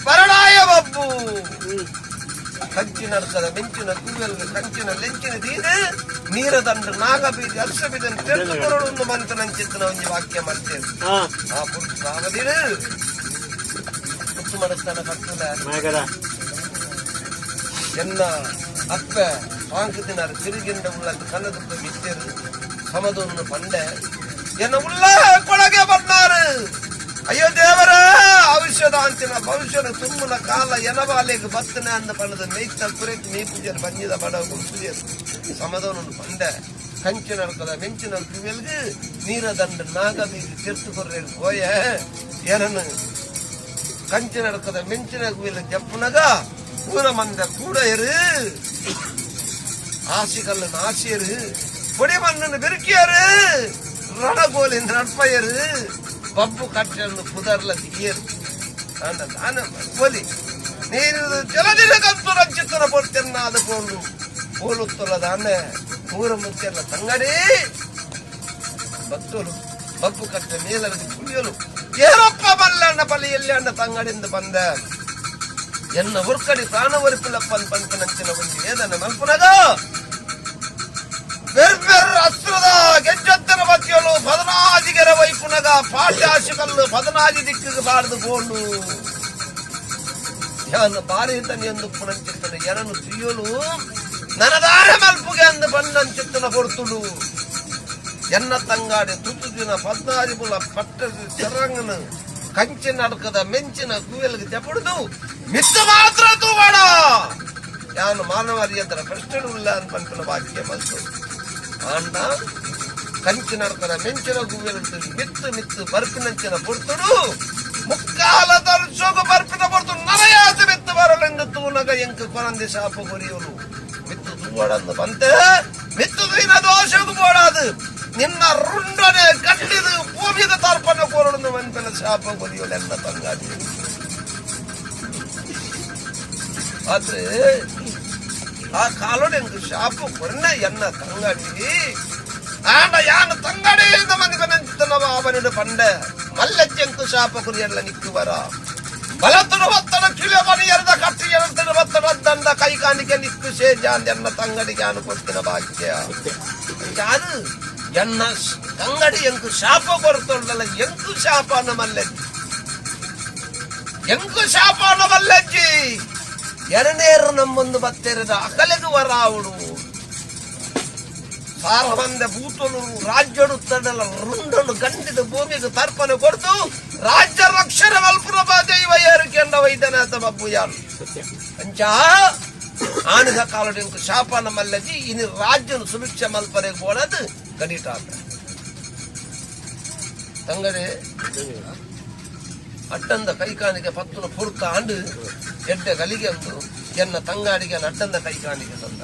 ಪರಡಾಯ ಬಬ್ಬು ಕಂಚಿನ ಅಡ್ಕದ ಮೆಂಚಿನ ಕೂವೆಲ್ಗ ಕಂಚಿನ ಲೆಂಚಿನ ದೀದು ನೀರದಂಡು ನಾಗಬೀಜ ಅರ್ಷಬೀಜ ತೆರೆದು ಕೊರಡು ಮಂತನಂಚಿತ್ತಿನ ಒಂಜಿ ವಾಕ್ಯ ಮಲ್ತೇವೆ. ಆ ಪುರುಷ ಮುತ್ತು ಮನಸ್ಥಾನ ಕಟ್ಟುಲ. ಮಾಗದ. ಎನ್ನ ಅಪ್ಪೆ ಪಾಂಕತಿನಾರು ತಿರುಗಿಂಡ ಉಳ್ಳಂತ ಕನ್ನದ ಬಿತ್ತೇರು ಸಮದೊಂದು ಪಂಡೆ ಎನ್ನ ಉಳ್ಳ ಕೊಳಗೆ ಬಂದಾರು. ಅಯ್ಯೋ ದೇವರ, ಔಷಧ ಅಂಚಿನ ಭವಿಷ್ಯದ ತುಂಬುನ ಕಾಲ ಎನವಾಲೆಗ್ ಬತ್ತನೆ ಅಂದ ಪಂಡದ ಮೇಯ್ತ ಕುರೆಕ್ ಮೀ ಪೂಜೆ ಬಂಜಿದ ಬಡ ಗುರುಸುಜೇರು ಸಮದವನನ್ನು ಪಂಡೆ. ಕಂಚಿನ ಅಡ್ಕದ ಮೆಂಚಿನ ಕಿವೆಲ್ಗ್ ನೀರ ದಂಡ ನಾಗ ಬೀಜ ತೆರ್ತು ಕೊರ್ರೆ ಹೋಯ. ಏನನ್ನು ಕಂಚಿನ ಅಡ್ಕದ ಮೆಂಚಿನ ಗುವೆಲ್ ಜಪ್ಪುನಗ ಊರ ಮಂದ ಕೂಡ ಎರು ಆಸಿಕಲ್ಲ ಆಸಿಯರು, பொடி மண்ணு பெருக்கியாரு, ರಣಗೋಲಿನ ನಡ್ಪಯ್ಯರು, ಬಬ್ಬು ಕಟ್ಟನ್ನು ಪುದರ್ಲ ದಿಗಿಯರು ದಾನ ಒಲಿ ನೀರು ಜಲದಿನ ಕಂತು ರಂಚಿತ್ತನ ಪೊರ್ತೆನ್ನಾದ ಪೋಲು ಪೋಲುತ್ತಲ ದಾನೆ ಊರ ಮುತ್ತೆಲ್ಲ ತಂಗಡಿ ಭಕ್ತರು ಬಬ್ಬು ಕಟ್ಟ ಮೇಲರದು ಕುಳಿಯಲು ಏರಪ್ಪ ಬಲ್ಲಣ್ಣ ಬಲಿಯಲ್ಲಿ ಅಣ್ಣ ತಂಗಡಿಂದ ಬಂದ ಎನ್ನ ಉರ್ಕಡಿ ಪ್ರಾಣ ಒರಿಪಿಲಪ್ಪನ್ ಪಂಪನಂಚಿನ ಒಂದು ವೇದನೆ ಮಲ್ಪುನಗ ಬೆರ್ಬೆರ್ ಅಸ್ತ್ರದ ಗೆಜ್ಜತ್ತರ ಮಧ್ಯಲು ಪದನಾಜಿಗೆರ ವೈಪುನಗ ಪಾಟ್ಯಾಶಿಕಲ್ಲು ಪದನಾಜಿ ದಿಕ್ಕಿಗೆ ಬಾರದು ಬೋಂಡು ಯಾನು ಬಾರಿ ತನಿ ಎಂದು ಪುನಂಚಿತ್ತನ ಎರನು ತುಯ್ಯಲು ನನದಾರ ಮಲ್ಪುಗೆ ಅಂದು ಬಣ್ಣಂಚಿತ್ತನ ಕೊಡ್ತುಡು. ಎನ್ನ ತಂಗಾಡಿ ತುತ್ತು ದಿನ ಪದ್ನಾಜಿ ಬುಲ ಪಟ್ಟ ಚರಂಗನ ಕಂಚಿನ ಅಡ್ಕದ ಮೆಂಚಿನ ಕುವೆಲ್ಗೆ ಜಪುಡುದು ಮಿತ್ತ ಮಾತ್ರ ತೂವಾಡ ಯಾನು ಮಾನವರಿಯದರ ಪ್ರಶ್ನೆ ಉಲ್ಲ ಅಂತ ಪಂಪನ ವಾಕ್ಯ ಬಂತು. ಆಂಡ ಕಂಚಿನ ಅಡ್ಕದ ಮೆಂಚಿನ ಗುವೆಲ್ ಮಿತ್ತು ಮಿತ್ತು ಬರ್ಪಿನಂಚಿನ ಪುರ್ತುಡು ಮುಕ್ಕಾಲ ದರ್ಶೋಗು ಬರ್ಪಿನ ಪೊರ್ತು ನರಯಾಸ ಮಿತ್ತು ಬರಲೆಂದು ತೂನಗ ಎಂಕ್ ಕೊರಂದಿ ಶಾಪ ಕೊರಿಯೋಲು. ಮಿತ್ತು ತೂವಡಂದು ಬಂತೆ ಮಿತ್ತು ದೀನ ದೋಷಗು ಬೋಡಾದು ನಿನ್ನ ರುಂಡನೆ ಕಟ್ಟಿದು ಭೂಮಿಗೆ ತರ್ಪಣ ಕೋರಡನ್ನು ಮಂಪೆನ ಶಾಪ ಕೊರಿಯೋಲು ಎನ್ನ ತಂಗಾಡಿ. ಆದ್ರೆ ಆ ಕಾಲೋಡು ಎಂಕ್ ಶಾಪ ಕೊರ್ನ ಎನ್ನ ತಂಗಾಡಿ. ಆಂಡ ಯಾನು ತಂಗಡಿ ಮಂದಿ ಅವನಿಡು ಪಂಡೆ ಮಲ್ಲಚ್ಚೆಂಕು ಶಾಪ ಕುರಿಯಲ್ಲ ನಿಕ್ಕುವರ ಬಲತುಡು ಒತ್ತಡ ಕಿಳೆ ಮನಿ ಎರದ ಕಟ್ಟಿ ಎಳತುಡು ಒತ್ತಡ ದಂಡ ಕೈ ಕಾಣಿಕೆ ನಿಕ್ಕು ಸೇಜಾಂದ ಎನ್ನ ತಂಗಡಿಗೆ ಅನು ಕೊಡ್ತಿನ ಭಾಗ್ಯ ಅದು. ಎನ್ನ ತಂಗಡಿ ಎಂಕು ಶಾಪ ಕೊರತೊಂಡಲ್ಲ, ಎಂಕು ಶಾಪ ಮಲ್ಲೆಜ್ಜಿ, ಎಂಕು ಶಾಪ ಮಲ್ಲಜ್ಜಿ. ಎರನೇರು ನಮ್ಮೊಂದು ಬತ್ತೆರದ ಅಕಲೆಗು ವರಾವುಡು ಸಾರವಂದ ಭೂತಲು ರಾಜ್ಯಡು ತಡಲ ರುಂಡನು ಗಂಡಿದ ಭೂಮಿಗೆ ತರ್ಪಣ ಕೊಡ್ತು ರಾಜ್ಯ ರಕ್ಷಣೆ ಮಲ್ಪುನ ದೈವ ಏರು ಕೆಂಡ ವೈದ್ಯನಾಥ ಬಬ್ಬು ಯಾರು. ಅಂಚ ಆನಿದ ಕಾಲಡು ಶಾಪನ ಮಲ್ಲಜಿ ಇನಿ ರಾಜ್ಯನು ಸುಭಿಕ್ಷ ಮಲ್ಪರೆಗೆ ಬೋಡದು ಗಡಿಟ ತಂಗಡೆ. ಅಟ್ಟಂದ ಕೈಕಾಣಿಗೆ ಪತ್ತುನ ಪುರ್ತ ಆಂಡು ಎಡ್ಡೆ ಗಲಿಗೆ ಅಂದು ಎನ್ನ ತಂಗಾಡಿಗೆ ಅಟ್ಟಂದ ಕೈಕಾಣಿಗೆ ತಂದ.